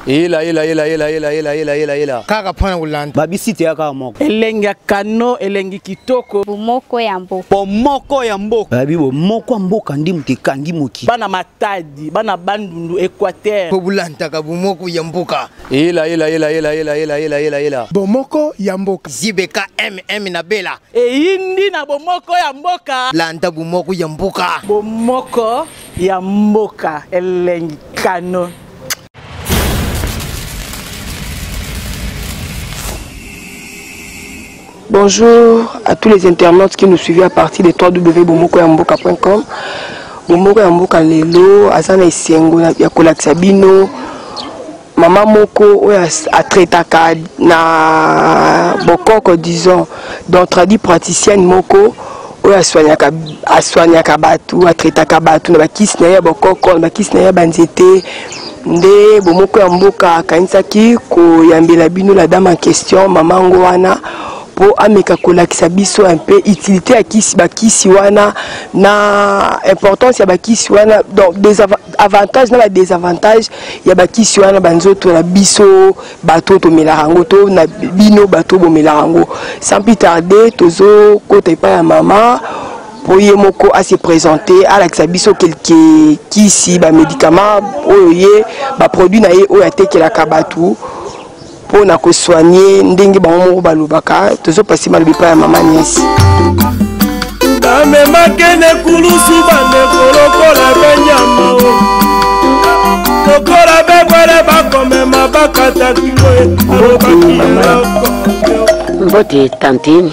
Ela ela ela ela ela ela ela ela ela. Kaka pona kolanda. Babisi te kaka moko. Elengi ya kano, elengi kitoko. Bomoko ya mboka. Bomoko ya mboka. Babi bomoko ya mboka ndi moto ekangi moki. Bana Matadi, bana Bandundu, Equateur. Po bolandaka bomoko ya mboka. Ela ela ela ela ela ela ela ela ela. Bomoko ya mboka. ZBK MM na Bela. Eyindi na bomoko ya mboka. Landa bomoko ya mboka. Bomoko ya mboka elengi kano. Bonjour à tous les internautes qui nous suivent à partir de www.bomokoyamboka.com. Bomoko ya mboka lelo aza na esengo ya kolakisa bino mama moko oyo atraitaka na bokoko disons donc tradi praticienne moko oyo aswanyaka aswanyaka bato atraitaka bato na bakisi na ye ya bokoko na bakisi na ye ya banzete nde bomoko ya mboka akanisaki koyambela bino la dame en question mama yango wana mpo ameka kolakisa biso un peu utilité ya kisi bakisi wana na importance ya bakisi wana donc avantage na ba désavantage ya bakisi wana banzoto na biso bato oyo tomelaka yango to na bino bato bomelaka yango. Sans plus tarder, tozokota epai ya mama mpo ye moko ase présenter, alakisa biso quelque kisi, bamédicament oyo ye, baproduit na ye oyo atekelaka bato mpo na kosoigne ndenge bango moko balobaka. Tozopasi maloba epai ya mama Agnès. Bamemake na ekulusu bandeko lokola benyama o lokola bebwele bakomema bakata kingo ye alobaki eloko. Mbote tantine.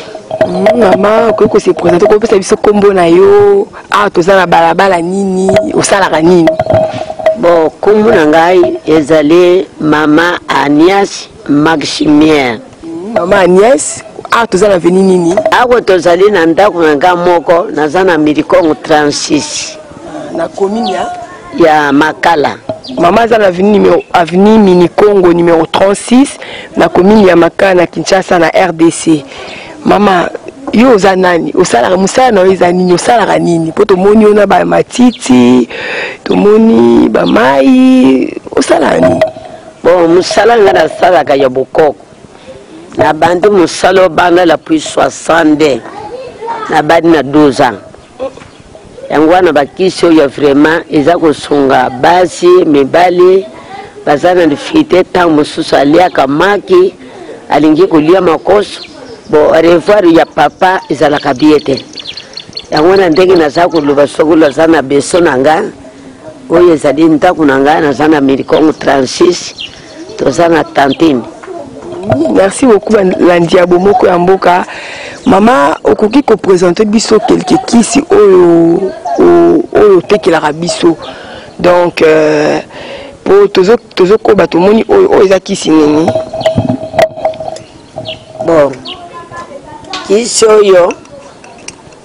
Mama, okoki kose présenter, kopesa biso nkombo na yo, awa toza na balabala nini, osalaka nini? Bon, nkombo na ngai ezali mama Agnès Maximien. Mama Agnès, awa toza na veni nini? Awa tozali na ndako na ngai moko, naza na Milikongo 36. Na commune ya? Ya Makala. Mama aza na avenue numéro, avenue Minikongo numéro 36 na commune ya Makala na Kinshasa na RDC. Mama, yo oza nani? Osalaka mosala na yo eza nini? Osalaka nini? Mpo tomoni yo na ba matiti, tomoni ba mai, osalaka nini? Bon, mosala nga nasalaka ya bokoko. Nabandi mosala obanda la puis 62. Nabandi na 12 ans. Yango wana bakisi oyo vraiment eza kosunga basi, mibali baza na difficulté, ntango mosusu aliaka maki, alingi kolia makoso. Bon, revoir ya papa ezalaka bien te. Yango wana ndenge naza koloba, soki naza na beso na nga oyo ezali ndako na nga, naza na Milikongo 36, toza na tantine. Merci beaucoup balandi ya bomoko ya mboka. Mama, okoki koprésente biso quelque kisi oyo oyo otekelaka biso? Donc po tozokoba, tomoni oyo, oyo eza kisi nini? Bon, kisi oyo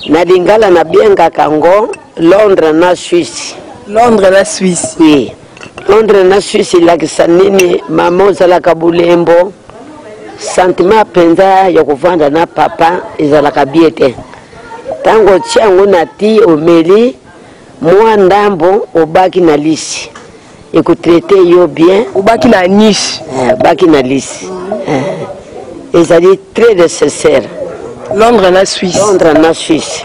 na lingala nabengaka yango Londres na Suisse. Londres na Suisse. Oui. Londres na Suisse elakisa nini? Mama ozalaka bulembo, sentiment mpenza ya kovanda na papa ezalaka bien te. Ntango otia yango na ti, omeli mwa ndambo, obaki na lisi, ekotraite yo bien. Obaki na niche. Obaki na lisi. Ezali très nécessaire. Londres na Suisse. Londres na Suisse.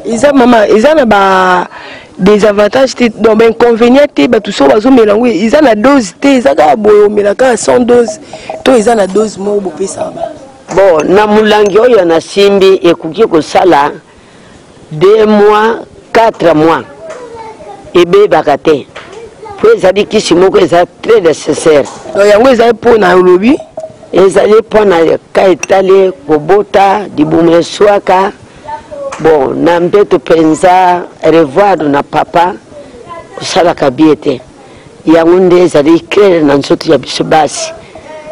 Eza mama, eza na ba désavantage te, donc ba inconvénient te? Bato so bazomela yango, eza na dose te, eza kaka boye omela kaka sans dose, to eza na dose moko bopesaka ba? Bon, na molangi oyo nasimbi ekoki kosala 2 mois, 4 mois, ebebaka te, po ezali kisi moko eza très nécessaire. Donc yango ezali mpona olobi? Ezali mpona ka etali kobota, libumu eswaka. Bon, na mbeto mpenza revoir na papa osalaka bien te. Yango nde ezali claire na nzoto ya biso basi.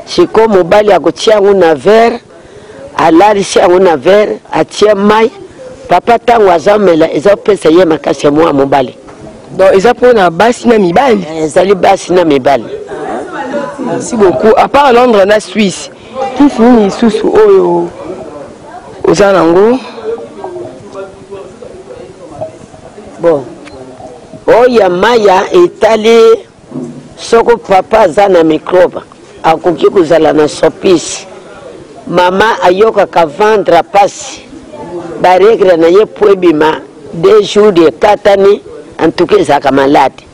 Sikoyo mobali akotia yango na verre, alalisi yango na verre, atie mai, papa ntango azamela eza kopesa ye makasi ya mwa mobali. Donc eza mpona basi na mibali? Ezali basi na mibali. Merci beaucoup. À part Londres na Suisse, kisi nini lisusu oyo oza nango? Bon, oyo ya maya etali Soko papa aza na microbe akoki kozala na sopisi. Mama ayokaka ventre pasi, ba regle na ye po ebima deux jours ekatani, en tout cas ezalaka malade.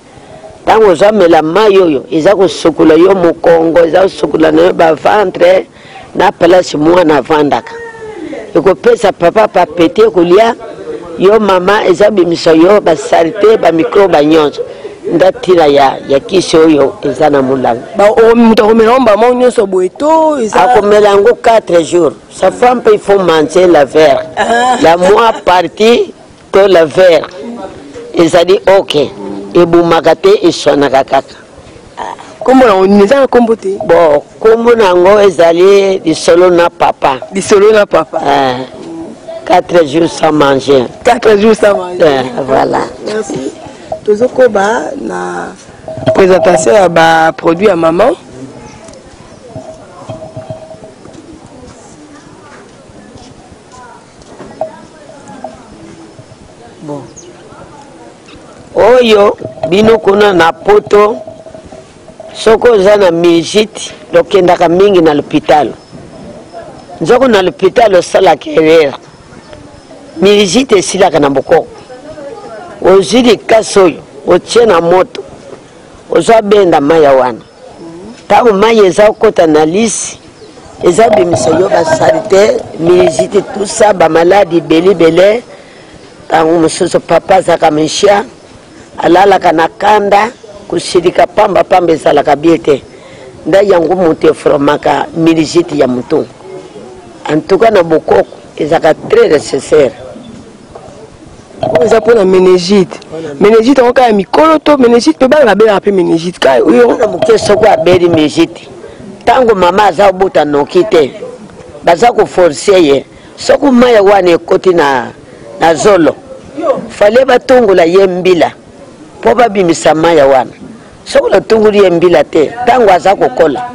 Ntango ozamela mai oyo eza kosukola yo mokongo, eza kosukola na yo ba ventre na place mwana avandaka, ekopesa papa papete kolia yo mama, eza bimisa yo ba salite ba microbe nyonso. Nda ntina ya kisi oyo eza na molangi. Moto akomela yango mbala moko nyonso boye to eza akomela yango 4 jours. Sa femme il faut manger la verre. La mois partie to la verre ezali ok, ebomaka te, eswanaka kaka. Kombo na ngo eza na kombo te? Bon, kombo na yango ezali lisolo na papa. Lisolo na papa. 4 jours sans manger. 4 jours sans manger. Voilà. Merci. Tozokoba na présentation ya ba produit ya maman. Bon. Oyo bino kuna na poto soko oza na mijite lokendaka mingi na l'hôpital. Nzoko na l'hôpital osalaka erreur. Mijite esilaka na bokoko. Ozwi likasi oyo otie na moto, ozwa benda maya wana. Ntango mai eza kokota na lisi, eza bimisa yo ba salite, mijite tout ça, ba maladi ebele ebele. Ntango mosusu papa azalaka meshia, alalaka na kanda, kosilika pamba pamba ezalaka bien te. Nda yango moto eformaka milijite ya moto. En tout cas na bokoko ezalaka très nécessaire. Oyo eza mpona méningite. Méningite yango kaka ya mikolo to méningite mpe bana babelaka mpe méningite kaka oyo? Mwana moke soko abeli méningite, ntango mama aza kobota noki te, baza koforce ye. Soko mai wana ekoti na zolo, fale batongola ye mbila mpo babimisa mai wana. Soko natongoli ye mbila te, ntango aza kokola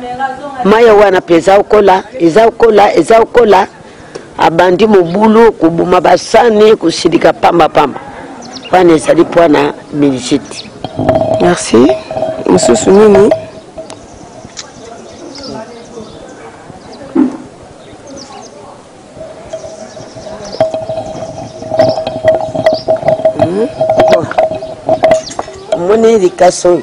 mai wana mpe eza kokola, eza kokola, eza kokola, abandi mobulu, koboma basani, kosilika pamba pamba. Wana ezali mpona méningite. Merci. Mosusu nini? Omoni likasi oyo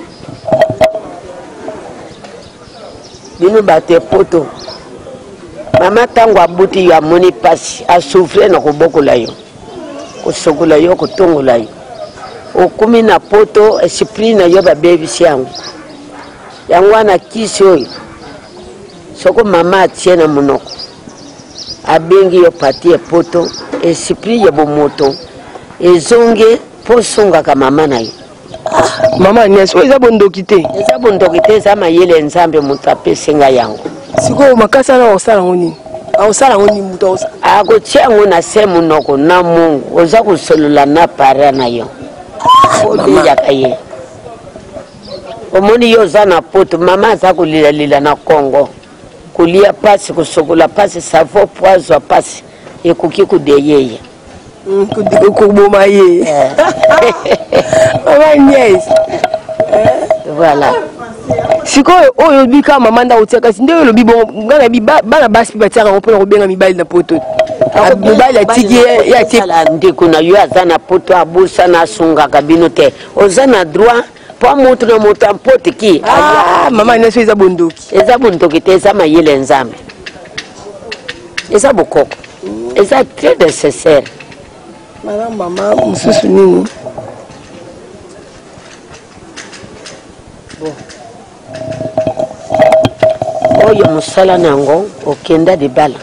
bino bato ya poto, mama ntango abuti yo amoni pasi, asouffre na kobokola yo, kosokola yo, kotongola yo. Okomi na poto, esprit na yo babebisi yango. Yango wana kisi oyo soko mama atie na monoko, abengi yo pati ya poto, esprit ya bomoto ezonge mpo osungaka mama na yo. Mama Agnès, oyo eza bondoki te? Eza bondoki te, eza mayele ya Nzambe moto apesi ngai yango. Sikoyo makasi wana akosala yango nini? Akosala yango nini moto akosala? Akotia yango na se monoko na Mungu, oza kosolola na para na yo. Obeyaka ye. Omoni yo oza na poto, mama aza kolilalila na Congo. Kolia pasi, kosokola pasi, savon po azwa pasi, ekoki kodeye ye. Koboma ye. Mama Agnès. Voilà. Sikoyo oyo olobi kaka mama nda otia, kasi nde oyo olobi bongo, ngai nayebi bana basi mpe batiaka yango mpona kobenga mibali na poto. Mobali atiki ye, ye atie. Ala ndeko na yo aza na poto, abosana, asungaka bino te. Oza na droit po moto na moto ampote ki. Mama Agnès, oyo eza bondoki. Eza bondoki te, eza mayele ya Nzambe. Eza bokoko. Eza très nécessaire. Madame, mama, mosusu nini? Bon. Oyo mosala na yango, okenda libala,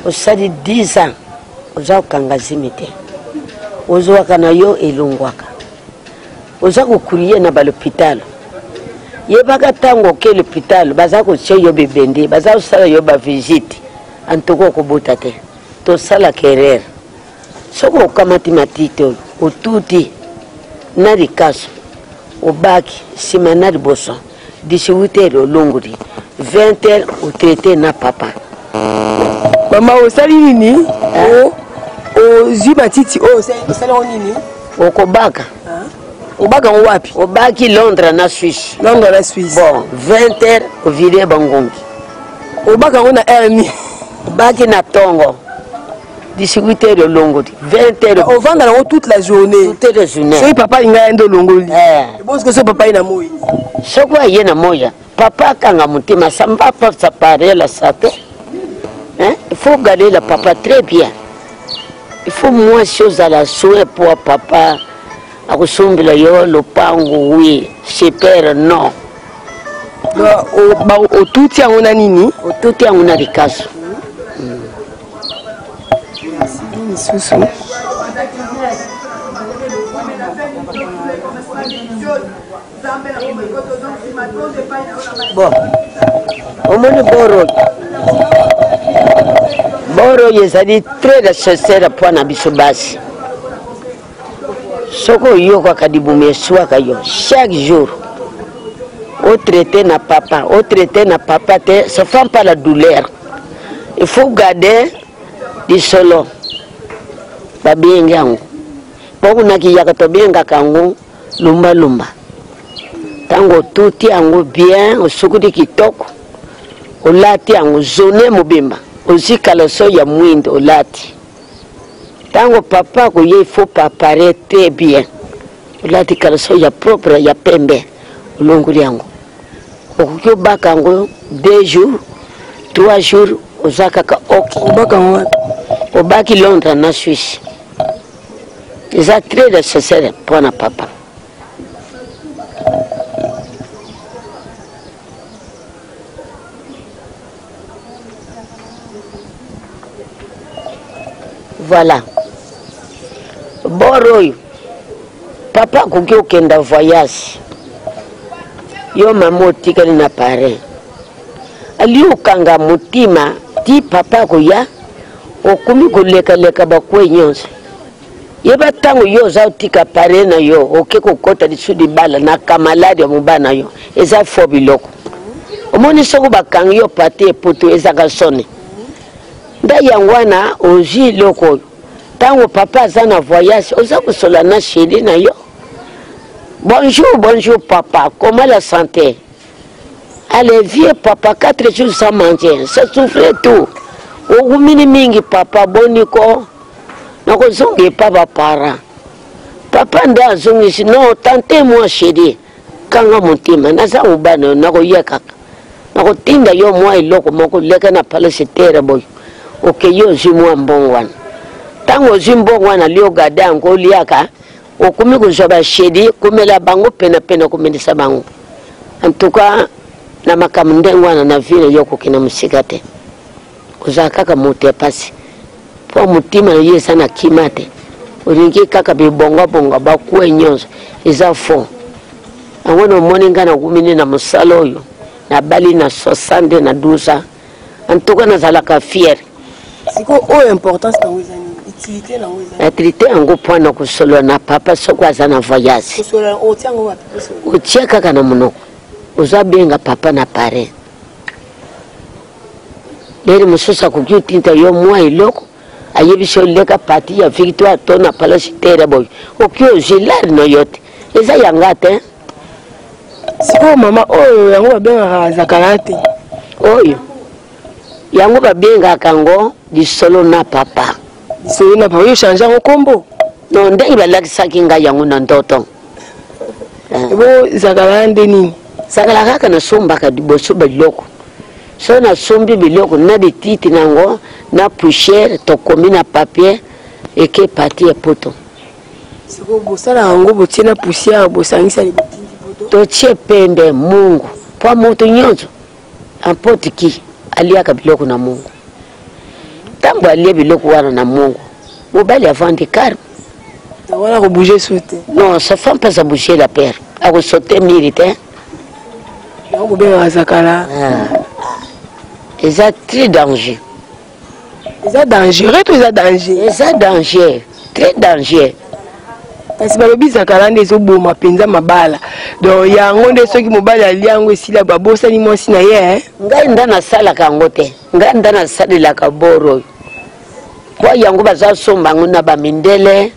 osali 10 ans, oza kokanga zimi te, ozwaka na yo elongwaka, oza kokulie na balopitalo. Yebaka ntango oke lopitalo, baza kotia yo bibende, baza kosala yo bavisite, antuka okobota te. Tosalaka erreur. Soki okamati matiti oyo, otuti na likaso, obaki nsima na liboso, 18 heures olongoli, 20 heures otraite na papa. Mama, osali nini? Ozwi matiti oyo, osali yango nini? Okobaka. Obaka yango wapi? Obaki Londres na Suisse. Londres na Suisse. Bon, 20 heures ovide bangongi. Obaka yango na heure nini? Obaki na tongo. 18 heures olongoli, 20 heures. Ovanda nango toute la journée. Toute la journée. Soki papa alinga ye nde olongoli. Eh. Ebongo soki papa ye na moi. Soki aye na moya, papa akanga motema, ça ne va pas s'apparaître la santé. Hein? Il faut garder le papa très bien. Il faut mwasi ozala soin po papa akosombela yo lopango oui, super non. Otuti yango na nini? Otuti yango na likasu. Lisusu. Bon, omoni boro boro oyo ezali très nécessaire mpo na biso basi. Soki oyokaka libumu eswaka yo chaque jour, otraite na papa, otraite na papa te, ça fait pas la douleur. Il faut garder lisolo, babengi yango mpo kuna kiyaka tobengaka yango lumbalumba. Ntango otuti yango bien, osukuli kitoko, olati yango zone mobimba, ozwi kaloso ya mwindo olati. Ntango papa akoye, il faut papare très bien, olati kaloso ya propre ya pembe, olongoli yango, okoki obaka yango 2 jours 3 jours, oza kaka ok. Obaka yango wapi? Obaki Londres na Suisse. Eza très nécessaire mpona papa. Voilà bor oyo papa akoki okenda voyage, yo mama otikali na parrain, ali okanga motima ti papa akoya, okomi kolekaleka bakwe nyonso. Yeba ntango yo oza otika parrain na yo, oke kokota lisusu libala na kamalade ya mobali na yo, eza fo biloko. Omoni soko bakangi yo pate eputu ezaka soni. Nde yango wana ozwi eloko oyo. Ntango papa aza na voyage, oza kosola na chéri na yo. Bonjour, bonjour papa, comment la santé? Allez, vieux papa, 4 jours sans manger, ça souffre tout. Okumini mingi papa, boniko. Nakozonga epa ba parents. Papa nde azongisi, non, tante moi chéri, kanga motema, naza mobali na yo, nakoya kaka. Nakotinda yo mwa eloko moko, leka na palais terre boye. Okei ozwi mwa mbongo wana. Ntango ozwi mbongo wana, li ogade yango oliaka, okomi kozwa basheri, komela bango penapena, komelisa bango. En tout cas, na makambo ndenge wana na vie na yo okokende mosika te. Ozala kaka moto ya pasi. Po motima na yo eza na kima te. Olingi kaka bibongabonga bakwe nyonso eza fond. Yango na omoni ngai nakumini na mosala oyo, nabali na 62 na 12 ans. En tout cas nazalaka fier. Sikoyo oyo importance nango eza nini? Utilité nango eza nini? Utilité yango mpona kosolola na papa soki aza na voyage. Kosolola otia yango wapi? Otia kaka na monoko. Oza benga papa na parrain. Lere mosusu akoki otinta yo mwa eloko, ayebisi yo leka parti ya victoire to na palace terre boye, oki ozwi lare na yo te, eza yanga te. Sikoyo mama oyo yango babengaka zakala te. Oyo yango babengaka yango lisolo na papa. Lisolo na papa, oyo change yango kombo? Non, ndenge balakisaki ngai yango na ndoto. Ebo zakala nde nini? Zakala kaka nasombaka liboso biloko. So nasombi biloko na lititi nango na poussière, tokomi na papier eke parti ya poto. Sikoyo bosala yango botie na poussière, bosangisa libotindi poto. Totie pembe mungu po moto nyonso ampoti ki aliaka biloko na mungu. Ntango alie biloko wana na mungu, mobali avandi calme. Wana ko bouger sauter. Non, sa femme pas à bouger la paire. A sauter mérite hein. Yango bobengaka zakala. Ah. Eza très danger. Eza dangereux to eza danger? Eza danger, très danger. Kasi balobi zakala nde ezoboma mpenza mabala. Donc yango nde soki mobali alia yango esila babosani mwasi na ye. Hein? Ngai nda nasalaka yango te. Ngai nda nasalelaka boro oyo. Po yango baza somba yango na ba mindele,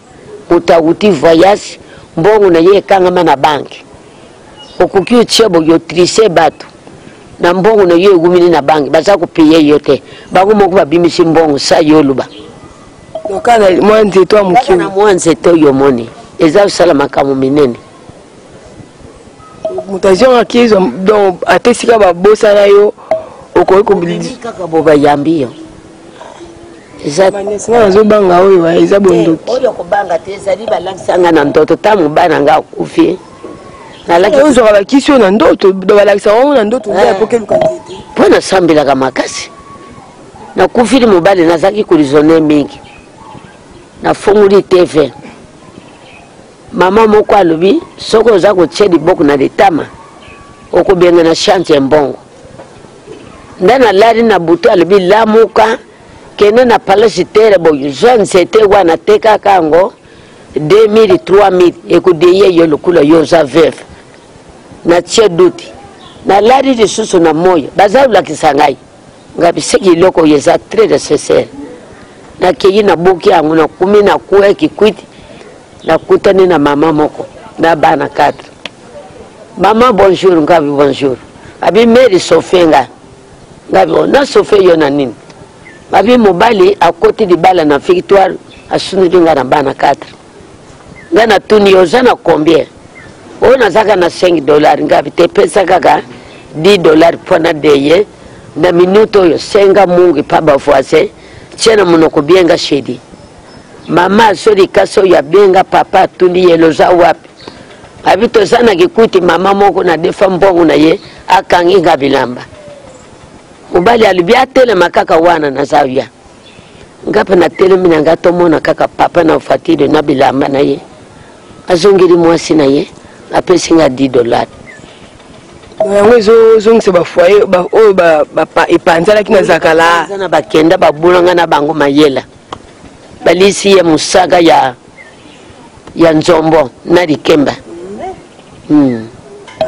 moto awuti voyage, Mbongo na ye ekangama na banke. Okoki otia boye otriche bato na mbongo na yo ewumeli na banke, baza kopeye yo te, bango moko babimisi mbongo sa yo oloba. Kaka na mwa nzete ya moke. Kaka na mwa nzete oyo omoni eza kosala makambo minene. Moto azongaki ezwa donc ata esika babosana yo okoki ko kaka bo bayambi yo. Eza nga nazobanga oyo eza bondoki. Oyo kobanga te, ezali balakisa nga na ndoto ntango mobali na nga akufi. Nalaki ozwaka bakisi oyo na ndoto, balakisaka yango na ndoto nde apoki eluka nzete. Mpo nasambelaka makasi. Nakufili mobali, nazalaki kolisone mingi. Nafungoli TV. Mama moko alobi soki oza kotia liboko na litama okobengana chance ya mbongo. Nde nalali na butu, alobi lamuka kende na palace tere boye zwa nzete wana tekaka yango 2000 3000 ekodeye yo lokola yo oza veuve. Natie duti nalali lisusu na moyo baza kolakisa ngai nga biseki eloko oyo eza très nécessaire. Nakei nabuki yango nakumi na kue kikwiti nakutani na mama moko na bana 4. Mama bonjour, ngabi bonjour. Abi meri sofe nga. Ngabi oh, na sofe yo na nini? Abi mobali akoti libala na Victoire asunoli nga na bana 4. Nga natuni yo oza na combien? Oyo nazaka na 5 dollars, ngabi te pesa kaka 10 dollars mpo na deye na minute oyo senga mungu pa ba voisin tia na monoko bienga shedi. Mama azoli kasi oyo abenga papa atuni ye loza wapi? Abi toza na kikuti mama moko na defa mbongo na ye akangi nga bilamba. Mobali alobi atelema kaka wana naza ya. Nga pe natelemi na nga tomona kaka papa na voiture na bilamba na ye. Azongeli mwasi na ye apesi nga 10 dollars. Yango ezozongisa bafoyer oyo epanzanaki na zakala. Na bakenda babulanga na bango mayela. Balisi ye mosaka ya ya nzombo na likemba.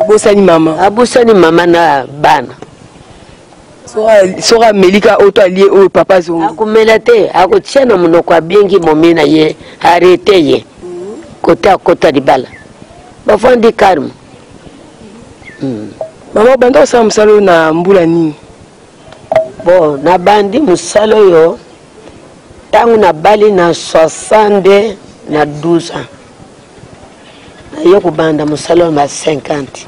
Abosani mama. Abosani mama na bana. Soki amelika oyo to alie oyo papa azongi. Akomela te, akotia na monoko abengi momi na ye, arrete ye. Kote akota libala. Bafandi calme. Mama, obanda kosala mosala oyo na mbula nini? Bon, nabandi mosala oyo ntango nabali na 62 na 12 ans. Naye kobanda mosala oyo na 50.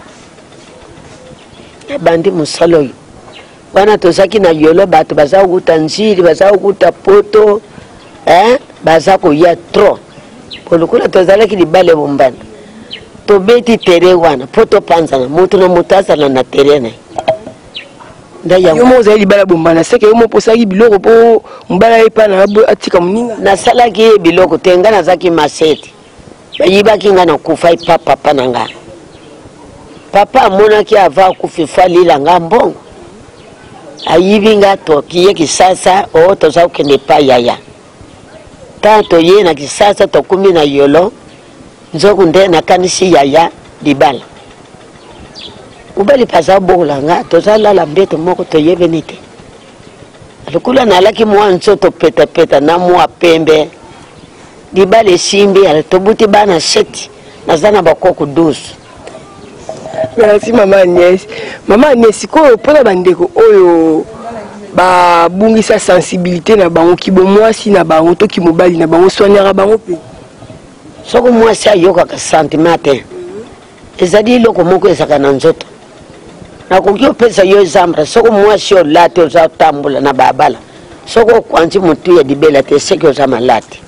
Nabandi mosala oyo wana tozalaki na yolo, bato baza kokuta nzili, baza kokuta poto, baza koya trop. Po lokola tozalaki libala ebombana, tobeti tere wana po topanzana, moto na moto azala na tere na ye. Yo moko ozali libala bombana, seke yo moko osalaki biloko po mobali aye epai na yo atika moninga? Nasalaki ye biloko te, nga nazalaki masete. Bayibaki nga na kufa epa papa na nga. Papa amonaki ava akufi fo alila nga mbongo. Ayibi nga tokiye Kisasa, o toza kokende epai yaya. Tango toye na Kisasa tokumi na Yolo, nzoku nde nakanisi yaya libala. Mobali mpe aza bokola nga, toza lala mbeto moko toyebeni te. Lokola nalaki mwa nzoto petapeta na mwa pembe, libala esimbi, tobuti bana 7, naza na bakoko 12. Merci mama Agnès. Mama Agnès, sikoyo mpona bandeko oyo babungisa sensibilité na bango, kibomwasi na bango to kimobali na bango, soignaka bango mpe? Soki mwasi ayokaka sentiment te, ezali eloko moko ezalaka na nzoto. Nakoki kopesa yo exemple, soki mwasi olati oza otambola na balabala, soki okwanzi motu ya libela te, seki oza malade.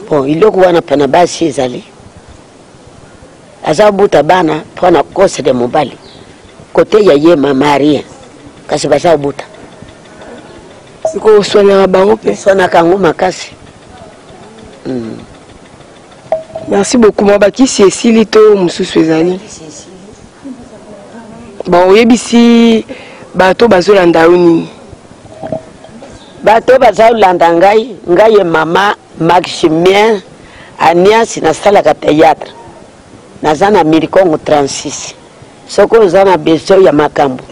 Bon, eloko wana mpe na basi ezali. Aza buta bana mpo na cause de mobali. Kote ya ye ma Marie, kasi baza buta. Sikoyo oswanaka bango mpe? Oswanaka yango makasi. Merci beaucoup. Mwa bakisi esili to mosusu ezali? Bon, oyebisi bato bazolanda yo nini? Bato bazolanda ngai, ngai ye mama Maximien Anias, nasalaka théâtre. Naza na Milikongo 36. Soki oza na besoin ya makambo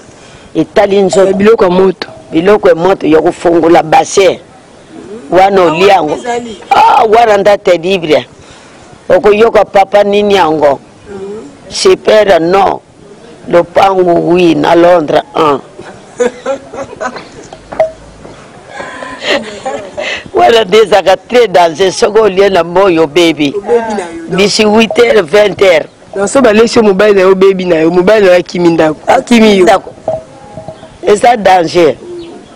etali nzoto, biloko ya moto, biloko ya moto ya kofongola bassin wana olia yango. Ah, wana ndate libre. Okoyoka papa nini yango? Super non. Lopangu oui na Londres 1. Wana nde ezalaka très danger soki olie na moi obebi. D'ici 8 heures 20 heures. Donc so balesi yo mobali na yo obebi na yo, mobali na yo akimi ndako. Akimi yo. Ndako. Eza danger.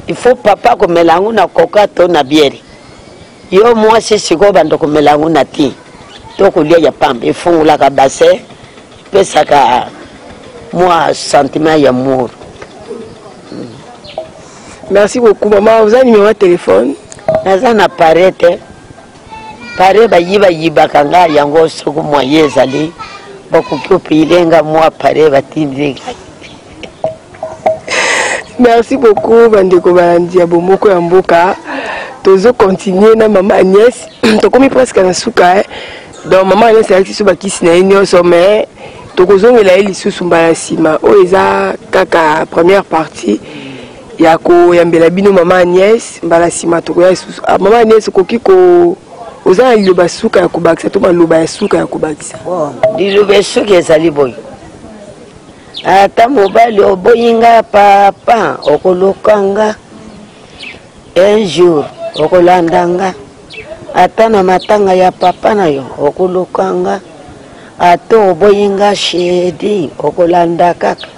Il faut papa komela yango na coca to na bière. Yo mwasi sikoyo banda komela yango na ti to kolia ya pamba, efungolaka bassin, epesaka mwa sentiment ya amour. Merci beaucoup maman, oza numéro ya téléphone? Naza na pare te, pare bayibayibaka nga yango, soki moye ezali bakoki opeyile nga mwa pare batindi ngai. Merci beaucoup bandeko balandi ya Bomoko ya Mboka. Tozo continuer na mama Agnès, tokomi presque na suka eh. Donc mama Agnès ayaki biso bakisi na ye nyonso, mais tokozongela ye lisusu mbala nsima. Oyo eza kaka première partie ya koyambela bino mama Agnès, mbala nsima tokoya lisusu. Ah, mama Agnès, okoki ko oza na liloba suka ya kobakisa to maloba ya suka ya kobakisa? Bon, liloba ya suka ezali boye: ata mobali oboyi nga papa, okoluka nga un jour, okolanda nga ata na matanga ya papa na yo, okoluka nga ata oboyi nga shedi, okolanda kaka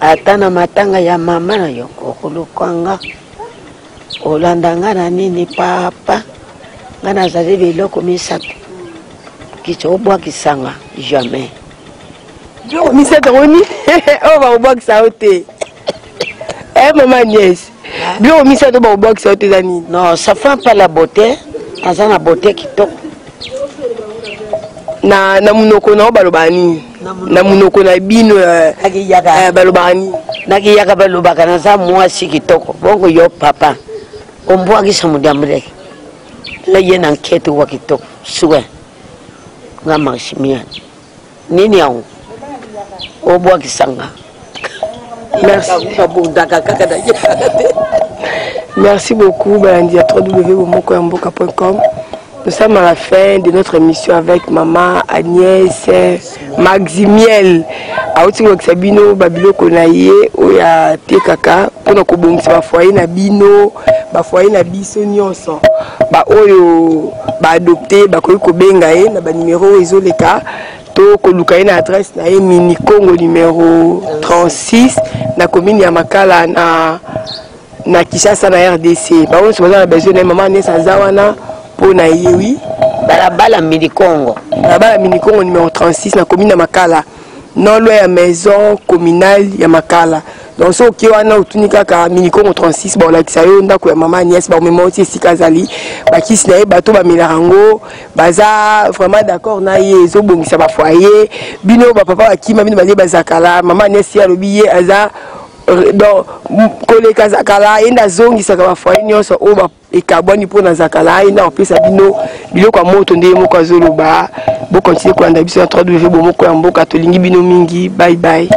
ata na matanga ya mama na yo, okoluka nga, olanda nga na nini papa? Nga nazali biloko misato, kiti obwakisanga jamais. Biloko misato yango nini oyo bakobwakisa yo te? Eh, mama Agnès, biloko misato bakobwakisa yo te eza nini? Non, ça fait pas la beauté, aza na beauté kitoko. Na monoko na yo balobaka nini? Na monoko na bino balobaka nini? Nakiyaka balobaka naza mwasi kitoko, bongo yo papa ombwakisa modiambuleke la ye na nkete wa kitoko suwe nga Maximien nini yango obwakisanga? Merci. Babundaka kaka na yebaka te. Merci beaucoup, balandi ya www.bomokoyamboka.com. Nous sommes à la fin de notre émission avec Maman Agnès Maximiel. Auti kolakisa bino babiloko na ye oyo atekaka mpona kobongisa bafoyer na bino, bafoyer na biso nyonso. Baoyo baadopte bakoki kobenga ye na banimero oyo ezoleka to koluka ye na adresse na ye, Mini Congo numéro 36 na commune ya Makala na Kinshasa na RDC. Bango nyonso baza na besoin na ye, mama Agnès aza wana mpo na ye. Wi. Balabala Mini Congo. Balabala Mini Congo numéro 36 na commune ya Makala, non loin ya maison communale ya Makala. Donc soki oke wana, otuni kaka Mini Congo 36, baolakisa yo ndako ya mama Agnès, baomema oti esika azali. Bakisi na ye, bato bamelaka yango baza vraiment d'accord na ye, ezobongisa bafoyer. Bino bapapa bakima bino, balie bazakala, mama Agnès ye alobi ye aza donc koleka zakala, ye nde azongisaka bafoyer nyonso oyo ekabwani mpo na zakala. Ye nde akopesa bino biloko ya moto nde ye moko azoloba. Bokontinue kolanda biso na 3W Bomoko ya Mboka. Tolingi bino mingi, bye bye.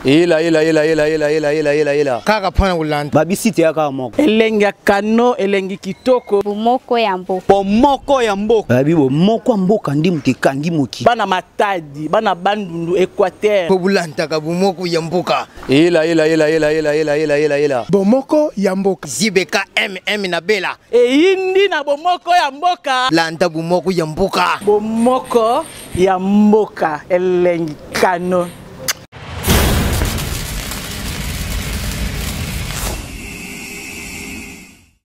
Ela ela ela ela ela ela ela ela ela. Kaka mpona kolanda. Babisi te ya kaka moko. Elengi ya kano, elengi kitoko. Bomoko ya mboka. Bomoko ya mboka. Babi bomoko ya mboka ndi moto ekangi moki. Bana Matadi, bana Bandundu, Équateur. Mpo bolandaka Bomoko ya Mboka. Ela ela ela ela ela ela ela ela ela. Bomoko ya Mboka. Zibeka mm na bela. Eyindi na Bomoko ya Mboka. Landa Bomoko ya Mboka. Bomoko ya Mboka, elengi kano.